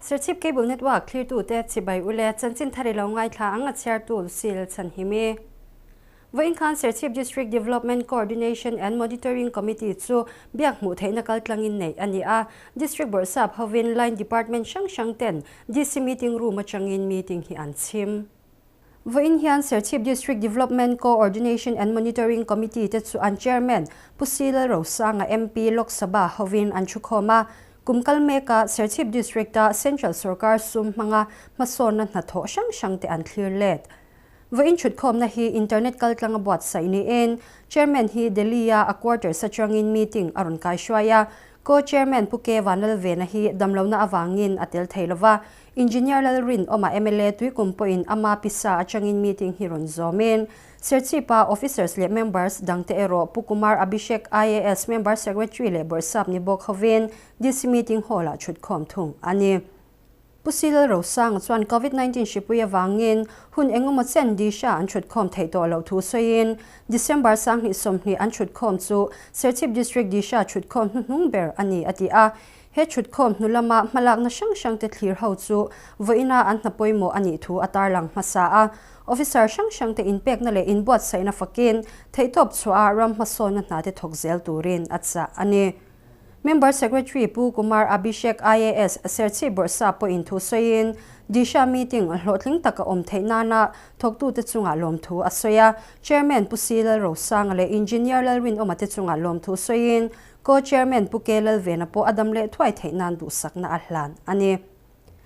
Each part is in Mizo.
Serchhip Cable Network thlirtute chibai ule chanchin thar i lo ngaithla ang a chhiartu Lucille Chhanhimi. Vawiin khan Serchhip District Development Coordination and Monitoring Committee chu biak hmuh theihna kaltlangin neih a ni a. District Bawrhsap hovin Line Department hrang hrang ten DC Meeting Room atangin meeting hi an chhim. Vawiin hian Serchhip District Development Co-ordination and Monitoring Committee te chu an Chairman Pu C Lalrosanga MP Lok Sabha hovin an thukhawm a. Kum kal meka Serchhip District-a Central Sorkar sum hmanga hmasawnna hnathawh hrang hrang te an thlir let. Vawiin thutkhawmna hi internet kaltlanga buatsaih niin Chairman hi Delhi-a a quarters atangin meeting a rawn kaihruai a. Co-Chairman Pu K Vanlalvena hi damlohna avangin a tel thei lova. Engineer Lalrinawma mla tuikum pawhin ama pisa atangin meeting hi rawn zawmin Serchhipa officers leh members dangte erawh Pu Kumar Abhishek IAS Member Secretary leh Bawrhsap ni bawk hovin DC meeting hall-ah thutkhawm thung a ni. Pu Silal Rosanga chuan Covid 19 hripui avangin hun engemaw chen Disha an thutkhawm theih tawh loh thu sawiin December 2020 an thutkhawm chu Serchhip District Disha thutkhawm hnuhnung ber a ni a ti a. He thutkhawm hnu lama hmalakna hrang hrangte thlir ho chu vawiina an hna pawimawh a nih thu a tarlang hmasa a. Officer hrang hrangte inpekna leh inbuatsaihna fakin theihtawp chhuah a ram hmasawnna hnate thawk zel turin a chah a ni. Member Secretary Pu Kumar Abhishek IAS Serchhip Bawrhsap pawhin thu sawiin Disha meeting hlawhtling taka awm theih nana thawktute chungah lawmthu a sawi a. Chairman Pu C Lalrosanga leh Engineer Lalrinawma te chungah lawmthu sawiin Co-Chairman Pu K Lalvena pawh a dam leh thuai theih nan duhsakna a hlan a ni.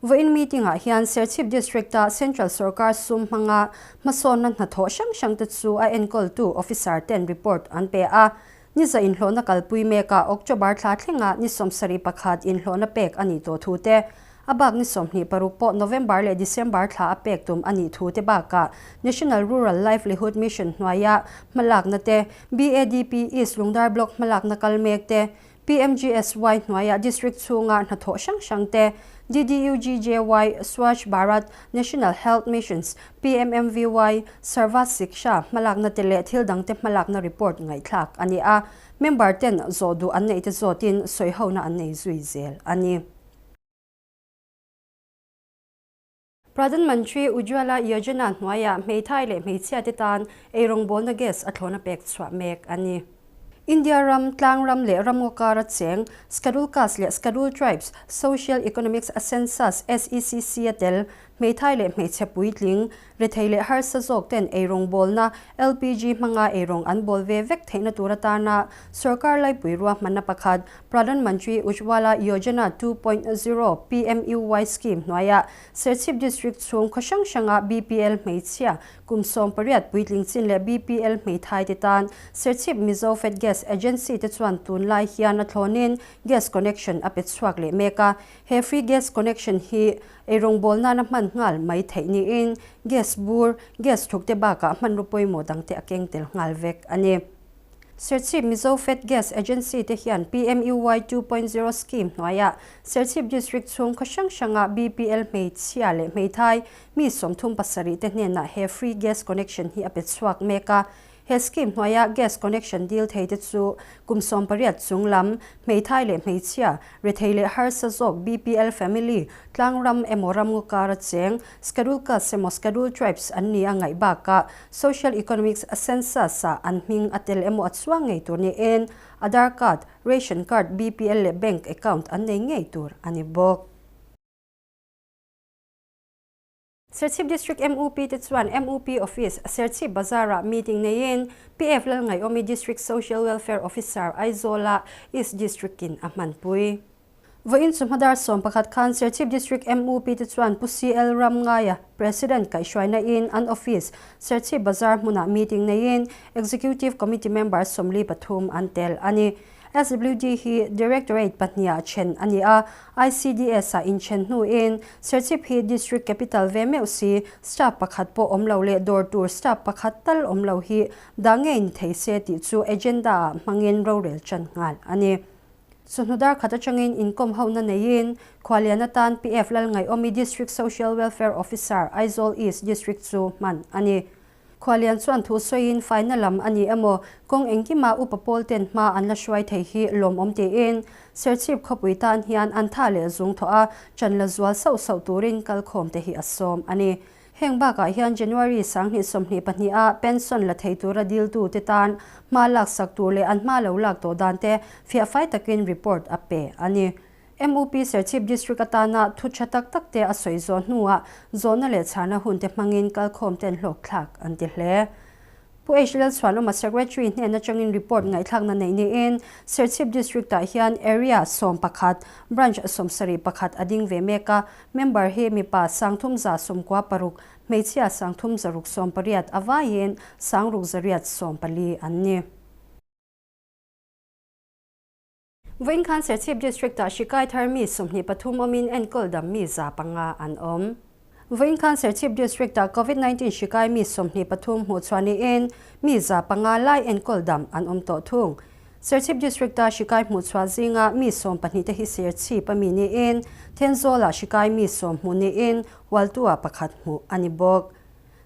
Vawiin meeting-ah hian Serchhip District-a Central Sorkar sum hmanga hmasawnna hnathawh hrang hrangte chu a enkawltu officer ten report an pe a. Ni za inhlawhna kalpui mekah October thla thlenga ni 71 inhlawhna pek a nih tawh thu te, A bak ni 26 pawh November leh December thla a pek tum a nih thu te bakah National Rural Livelihood Mission hnuaia hmalakna te, BADP East Lungdar Block hmalakna kal mek te, PMGSY hnuaia District chhunga hnathawh hrang hrang te, DDUGJY, Swachh Bharat, National Health Missions, PMMVY, Sarva Shiksha hmalakna te leh thil dangte hmalakna report ngaihthlak a ni a. Member ten zawh duh an neih te zawtin sawihona an nei zui zel a ni. Pradhan Mantri Ujjwala Yojana hnuaiah hmeithai leh hmeichhia te tan eirawngbawlna gas a thlawna pek chhuah mek a ni. India ram, tlang ram leh ramngaw kara cheng, Scheduled Caste leh Scheduled Tribes Social Economics Census, SECC, a tel, hmeithai leh hmeichhe puitling, Rethei leh harsa zawk ten eirawngbawlna LPG hmanga eirawng an bawl ve vek theihna tur atana sorkar laipui ruahmanna pakhat Pradhan Mantri Ujjwala Yojana 2.0, PMUY, scheme hnuaiah Serchhip District chhung khaw hrang hranga BPL hmeichhia kum 18 puitling chin leh BPL hmeithai te tan Serchhip Mizo Fed Gas Agency te chuan tunlai hian a thlawnin gas connection a pe chhuak leh mek a. He free gas connection hi Eirawngbâwl nana hman nghal mai theih niin gas bur, gas thuk te bakah hmanraw pawimawh dangte a keng tel nghal vek a ni. Serchhip Mizo Fed Gas Agency te hian PMUY 2.0 scheme hnuaiah Serchhip District chhung khaw hrang hranga BPL hmeichhia leh hmeithai mi 37 te hnenah he free gas connection hi a pe chhuak mek a. He scheme hnuaia gas connection dil thei te chu kum 18 chung lam, hmeithai leh hmeichhia, rethei leh harsa zawk BPL family, tlangram emaw ramngaw kara cheng, Scheduled Castes emaw Scheduled Tribes an ni a ngaih bakah Social Economics Census-ah an hming a tel emaw a chuang ngei tur niin Aadhaar card, Ration card, BPL leh bank account an nei ngei tur a ni bawk. Serchhip District MUP te chuan MUP Office, Serchhip Bazar-ah meeting neiin PF Lalngaihawmi District Social Welfare Officer Aizawl-ah East District-in a hmanpui. Vawiin chu hmadar 11 khan Serchhip District MUP te chuan Pu CL Ramngaia, President kaihhruaina in an office, Serchhip Bazar hmunah meeting neiin Executive Committee member 43 an tel a ni. SWD hi Directorate pahniha then a ni a, ICDS-ah inthen hnuin Serchhip hi District Capital ve meuh si, staff pakhat pawh awm lo leh dawr tur staff pakhat tal awm lo hi dah ngei ni thei se tih chu agenda-ah hmangin rorel tan nghal a ni. Chawhnu dar khat atangin inkawm hona neiin Khualian atan PF Lalngaihawmi District Social Welfare Officer, Aizawl East District chu hman a ni. Khualian chuan thu sawiin faina lam a ni emaw kawng engkima upa pawl ten hma an la hruai thei hi lawmawm tiin Serchhip khawpui tan hian an tha leh zung thawh a, chan la zual sauh sauh turin kalkhawm te hi a sawm a ni. Heng bakah hian January 2022 a pension la thei tura diltu te tan hma lak sak tur leh an hma lo lak tawh dan te fiahfai takin report a pe a ni. MUP Serchhip District atana thu tha tak tak te a sawi zawh hnuah zawhna leh chhana hun te hmangin kalkhawm ten hlawkthlak an ti hle. Pu H Lalchhuanawma Secretary hnen atangin report ngaihthlakna nei niin Serchhip District ah hian Area 11, Branch 71 a ding ve mek a, member hi mipa 396, hmeichhia 3680 a vaiin 6814 an ni. Vawiin khan Serchhip District ah hri thar mi 23 awmin enkawl dam mi 500 an awm. Vawiin khan Serchhip District ah COVID-19 hri mi 23 hmuh chuan niin mi 500 lai enkawl dam an awm tawh thung. Serchhip District ah hri hmuh chhuah zinga mi 12 te hi Serchhip ami niin Thenzawl ah hri mi 10 hmuh niin Hualtu ah pakhat hmuh ani bawk.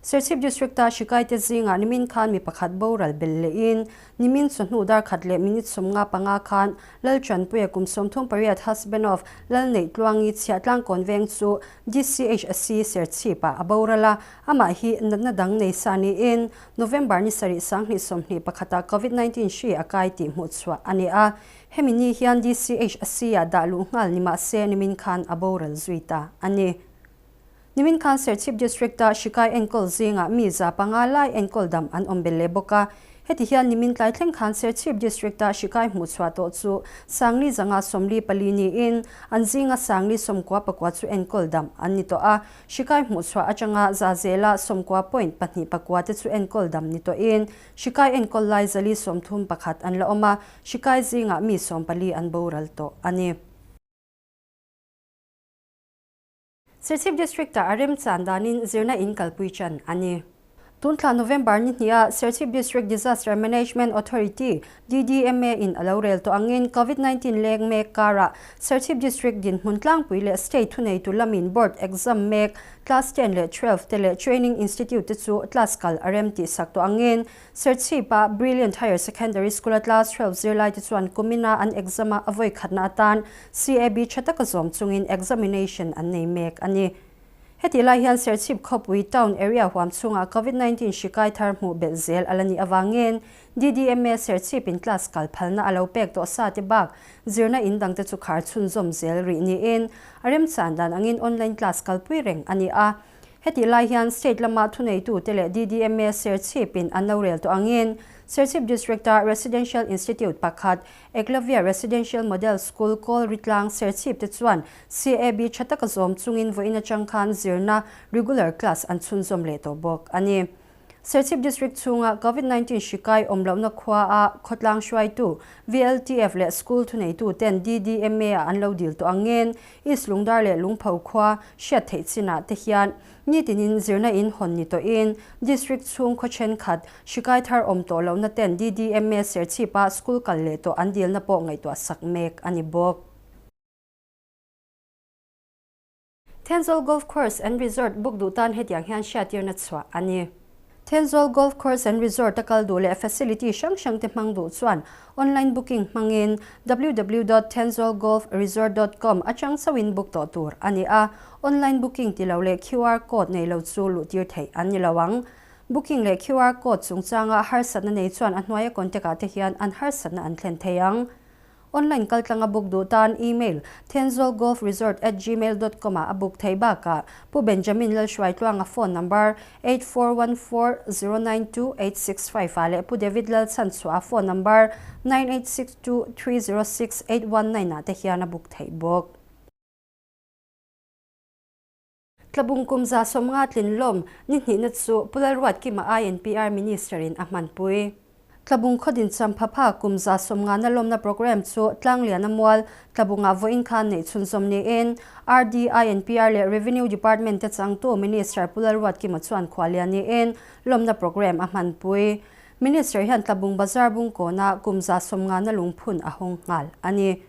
Serchhip District ah hri te zinga nimin khan mi pakhat boral bel lein nimin chawhnu dar khat leh minute 55 khan Lalchanpuia kum 38 husband of Lalnei Tluangi Chhiahtlang Kawnveng chu DCHSC Serchhip ah a borala amah hi natna dang nei sa niin November ni sarih 2021 ah COVID-19 hri a kai tih hmuh chhuah ani a. Hemi ni hian DCHSC ah dah luh nghal ni mahse nimin khan a boral zui ta ani. Nimin khan Serchhip District ah hri enkawl zinga mi 500 lai enkawl dam an awm bel le bawk a. Heti hian nimin tlai thleng khan Serchhip District ah hri hmuh chhuah tawh chu 454 niin an zinga 494 chu enkawl dam an ni tawh a. Hri hmuh chhuah atanga za zela 90.29 te chu enkawl dam ni tawhin hri enkawl lai 431 an la awm a. Hri zinga mi 14 an boral tawh ani. Serchhip District ah arem chan danin zirna in kalpui chan ani. Tunthla November ni hnia Serchhip District Disaster Management Authority DDMA in alo rel to angin COVID-19 leng mek kara Serchhip District din hmuntlang pui leh state thunei tu lamin board exam mek class 10 leh 12 te leh training institute te chu class kal arem ti sak to angin Serchhip a Brilliant Higher Secondary School a class 12 zirlai te chuan kumina an exam a avoi khatna atan CAB thataka zawm chungin examination an nei mek ani. Heti lai hian Serchhip khawpui town area huam chunga COVID-19 hri thar hmuh belh zel alani awangin DDMA Serchhip in class kal phalna alo pek tawh sa te bak zirna in dang te chu khar chhun zawm zel ri niin arem chan dan angin online class kalpui reng ani a. Heti lai hian state lama thuneitu te leh DDMA Serchhip in an lo rel tawh angin Serchhip District ah Residential Institute pakhat Eklavya Residential Model School Kawl Ritlang Serchhip te chuan CAB thataka zawm chungin vawiin atang khan zirna regular class an chhun zawm leh tawh bawk ani. Serchhip District chunga COVID-19 hri awm lohna khua a khawtlang hruaitu VLTF leh school thuneitu ten DDMA ah an lo dil tawh angin East Lungdar leh Lungpho khua hriat theih chinah te hian ni tinin zirna in hawn ni tawhin District chhung khaw thenkhat hri thar awm tawh lohna ten DDMA Serchhip ah school kal leh tawh an dilna pawh ngaihtuah sak mek ani bawk. Thenzawl Golf Course and Resort book duh tan hetiang hian hriattirna chhuah ani. Thenzawl Golf Course and Resort a kal duh leh facility hrang hrang te hmang duh chuan online booking hmangin www.thenzawlgolfresort.com atang chauhin book tawh tur ani a. Online booking ti lo leh QR code nei lo chu luh tir theih an ni lo ang. Booking leh QR code chungchanga harsatna nei chuan a hnuaia contact ah te hian an harsatna an thlen thei ang. Online kaltlanga book duh tan email thenzawlgolfresort@gmail.com ah a book thei bakah Pu Benjamin Lalhruai Tluanga phone number 8414092865 ah leh Pu David Lalchan chhuah phone number 9862306819 ah te hian a book thei bawk. Tlabung kum za 50 tlin lawm ni hnihna chu Pu Lalruatkima INPR Minister in a hmanpui. Tlabung khodin champhapha kum za 50 na lawmna program chu Tlanglian a mual Tlabunga vawiin khan nei chhunzawm niin RD INPR leh Revenue Department te changtu Minister Pu Lalruatkima chuan khualian niin lawmna program a hmanpui. Minister hian Tlabung Bazar bungkawna kum za 50 na lungphun a hawng nghal ani.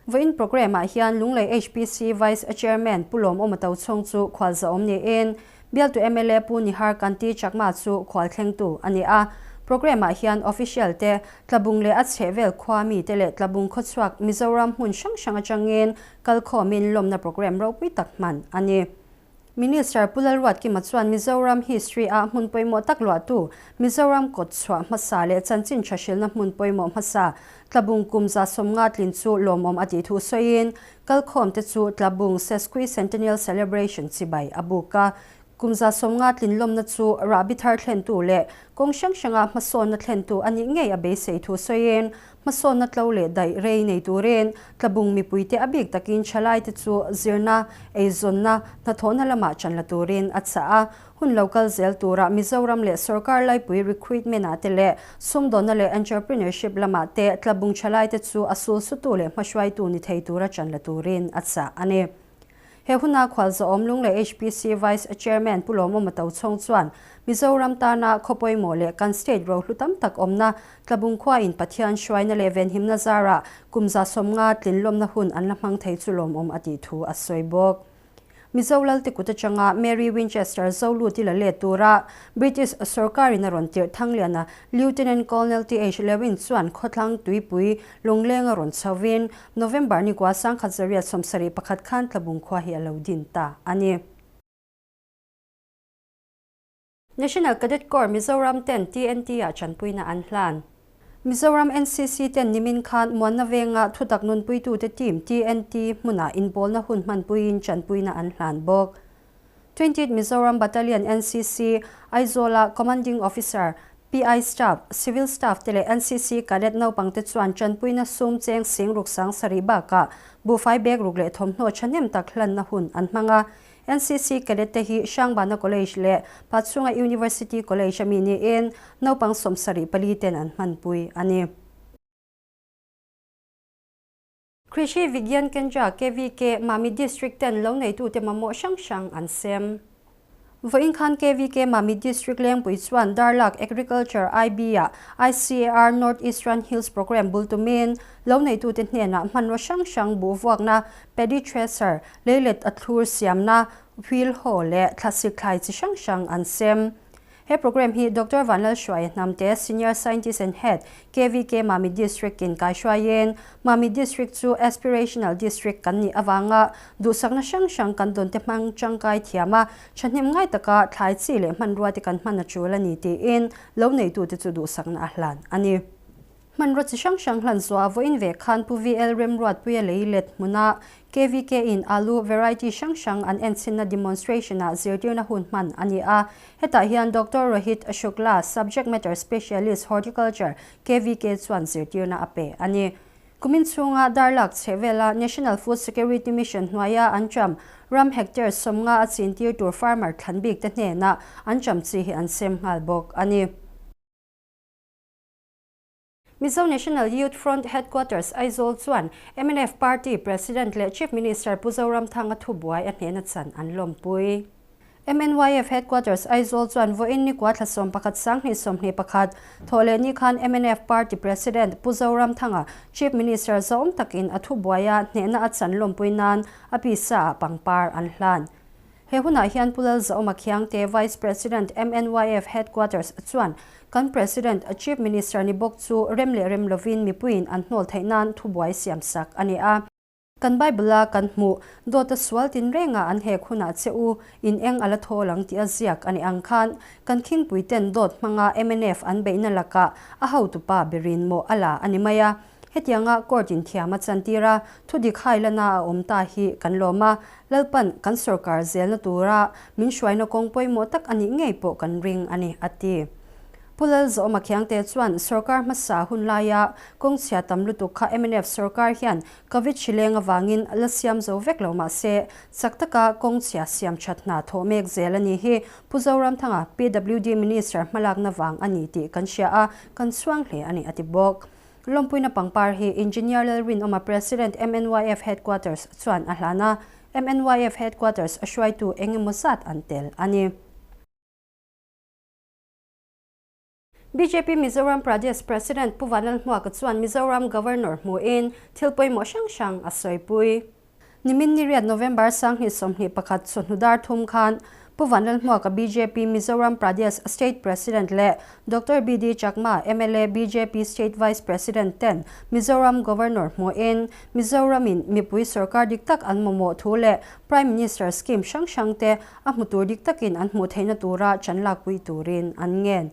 Vawiin program ah hian Lunglei HPC Vice Chairman Pu Lawm Awm Tochhawng chu khualza awm niin Bialtu mla Pu Nihar Kanti Chakma chu khual thlengtu a ni a. Programme-ah hian official te, Tlabung leh a chhehvel khua mite leh Tlabung khawchhuak Mizoram hmun hrang hrang atangin kalkhawmin lawmna programme ropui tak hman a ni. Minister Pu Lalruatkima chuan Mizoram history-ah hmun pawimawh tak luahtu Mizoram kawt chhuah hmasa leh chanchin tha hrilhna hmun pawimawh hmasa Tlabung kum 150 tlin chu lawmawm a tih thu sawiin kalkhawmte chu Tlabung Sesquicentennial Celebration chibai a buk a. Kum 150 tlin lawmna chu rahbi thar thlentu leh kawng hrang hranga hmasawnna thlentu a nih ngei a beisei thu sawiin hmasawnna tlo leh daih rei nei turin Tlabung mipuite a bik takin thalaite chu zirna, eizawnna, hnathawhna lamah chan la turin a chah a. Hun lo kal zel turah Mizoram leh sorkar laipui recruitment-ah te leh sumdawnna leh entrepreneurship lamah te Tlabung thalaite chu a sulsutu leh hmahruaitu ni thei tura chan la turin a chah a ni. He huna khualzawhawm Lunglei HPC Vice Chairman Pu Lawmawma Tochhawng chuan Mizoram tana khaw pawimawh leh kan state rohlu tam tak awmna Tlabung khuain Pathian hruaina leh venhimna zarah kum 150 tlinlawmna hun an la hmang thei chu lawmawm a tih thu a sawi bawk. Mizo Lalte kut atanga Mary Winchester Zoluti la let tura British sorkarin a rawn tirh Thangliana Lieutenant Colonel TH Lewin chuan khawthlang tuipui lunglenga rawn chhovin November ni kua 1971 khan Tlabung khua hi a lo din ta a ni. National Cadet Corps Mizoram ten TNT ah chanpuina an hlan. Mizoram NCC ten nimin khan Muanna venga thutak nunpuitute team TNT hmunah inpawlna hun hmanpuiin chanpuina an hlan bawk. 20th Mizoram Battalion NCC Aizawla Commanding Officer, PI Staff, Civil Staff te leh NCC Cadet naupangte chuan chanpuina sum cheng sing ruk sang sarih bakah buhfai bag ruk leh thawmhnaw thahnem tak hlanna hun an hmang a. NCC Cadet te hi Hrangbana College leh Pachhunga University College a mi niin naupang 74 ten an hmanpui a ni. Krishi Vigyan Kendra, KVK, Mami District ten lo neitute mamawh hrang hrang an sem. Vawiin khan KVK Mami District Lengpui chuan Darlak Agriculture IB ah ICAR North Eastern Hills Programme bul tumin lo neitute hnenah hmanraw hrang hrang buh vuakna, paddy thresher, leilet a thlur siamna, wheel hoe leh thlasik thlai chi hrang hrang an sem. He programme hi Doctor Vanlalhruaia Hnamte, Senior Scientist and Head, KVK Mami District in kaihruaiin Mami District chu Aspirational District kan nih avanga duhsakna hrang hrang kan dawn te hmang tangkai thiam a, thahnem ngai taka thlai chi leh hmanrua te kan hman a tul a ni tiin lo neitute chu duhsakna a hlan a ni. Hmanraw chi hrang hrang hlan zuah vawiin ve khan Pu VL Remruatpuia lei let hmuna KVK in alu variety hrang hrang an enchinna demonstration ah zirtirna hun hman a ni a. Hetah hian Doctor Rohit Shukla, Subject Matter Specialist, Horticulture, KVK chuan zirtirna a pe a ni. Kumin chhunga Darlak chhehvela National Food Security Mission hnuaia an cham ram hectare 50 a chintir tur farmer thlan bik te hnenah an cham chi hi an sem nghal bawk a ni. Mizo National Youth Front Headquarters Aizawl chuan mnf Party President leh Chief Minister Pu Zoramthanga thubuai a hnehna chan an lawmpui. MNYF Headquarters Aizawl chuan vawiin ni kua thla 11 2021 thawh leh ni khan mnf Party President Pu Zoramthanga Chief Minister zawm takin a thubuai a hnehna a chan lawmpui nan a pisa ah pangpar an hlan. He hunah hian Pu Lalzaawma Khiangte, Vice President, MNYF Headquarters chuan kan President, Chief Minister ni bawk chu rem leh rem lovin mipuiin an hnawl theih nan thubuai siam sak a ni a. Kan Bible-a kan hmuh, dawta sual tin rengah an hek hunah che u, in eng a la thawl ang tih a ziak a ni ang khan kan khingpui ten dawt hmanga mnf an beihna lakah a hotupa berin mawh a la a ni mai a. Hetianga court in thiam a chantir a, thudik hailana a awm ta hi kan lawm a, Lalpan kan sorkar zelna tura min hruaina kawng pawimawh tak a nih ngei pawh kan ring a ni, a ti. Pu Lalzawma Khiangte chuan sorkar hmasa hun laia kawng chhia tam lutuk kha mnf sorkar hian Covid hrileng avangin la siam zo vek lo mah se, chak taka kawng chhia siam that hna thawh mek zel a ni hi Pu Zoramthanga, PWD Minister hmalakna vang a ni tih kan hria a, kan chhuang hle a ni, a ti bawk. Lawmpuina pangpar hi Engineer Lalrinawma President MNYF Headquarters chuan a hlan a, MNYF Headquarters a hruaitu eng emaw zat an tel a ni. BJP Mizoram Pradesh President Pu Vanlalhmuaka chuan Mizoram Governor hmuhin thil pawimawh hrang hrang a sawipui. Nimin ni riat November 2021 chawhnu dar thum khan Pu Vanlalhmuaka bjp Mizoram Pradesh State President leh Doctor BD Chakma mla bjp State Vice President ten Mizoram Governor hmuhin Mizoram in mipui sorkar dik tak an mamawh thu leh Prime Minister scheme hrang hrang te a hmu tur dik takin an hmuh theihna tura chan lakpui turin an ngen.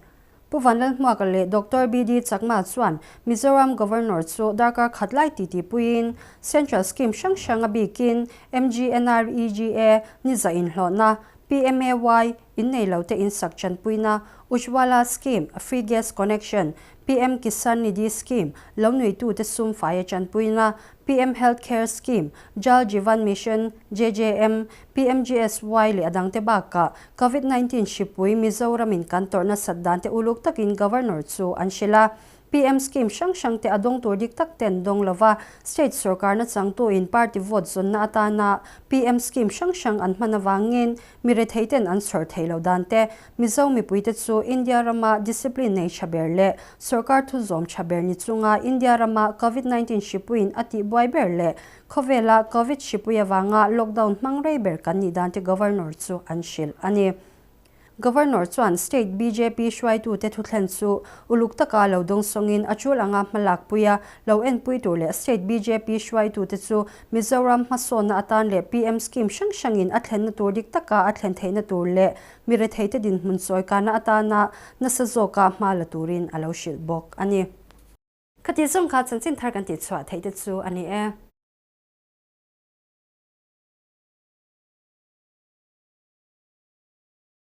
Pu Vanlalhmuaka leh Doctor BD Chakma chuan Mizoram Governor chu darkar khat lai titi puiin Central Scheme hrang hrang a bikin MGNREGA ni za inhlawhna, PMAY, in nei lo te insak chanpuina, Ujjwala Scheme, Free Gas Connection, PM Kisan Nidhi Scheme, lo nuitute sum faia chanpuina, PM Health Care Scheme, Jal Jeevan Mission, JJM, PMGSY leh a dangte bakah Covid 19 hripui Mizoramin kan tawrh nasat dante uluk takin Governor chu an hrilh a. PM scheme hrang hrang te a dawng tur dik tak ten dawng lova state sorkarna changtuin party vote zawnna atana PM scheme hrang hrang an hman avangin mi rethei ten an chhawr thei lo dan te Mizo mipuite chu India rama discipline nei tha ber leh sorkar thu zawm tha ber ni chunga India rama Covid 19 hripuiin a tihbuai ber leh khawvela Covid hripui avanga lockdown hmang rei ber kan nih dan te Governor chu an hrilh a ni. Governor chuan state bjp hruaitute thuthlen chu uluk taka lo dawngsawngin a tul anga hmalak puia lo enpui tur leh state bjp hruaitute chu Mizoram hmasawnna atan leh PM scheme hrang hrangin a thlenna tur dik taka a thlen theihna tur leh mi retheite dinhmun chawikana atana nasa zawka hma la turin a lo hrilh bawk a ni. Khati zawng kha chanchin thar kan tihchhuah theih te chu a ni e.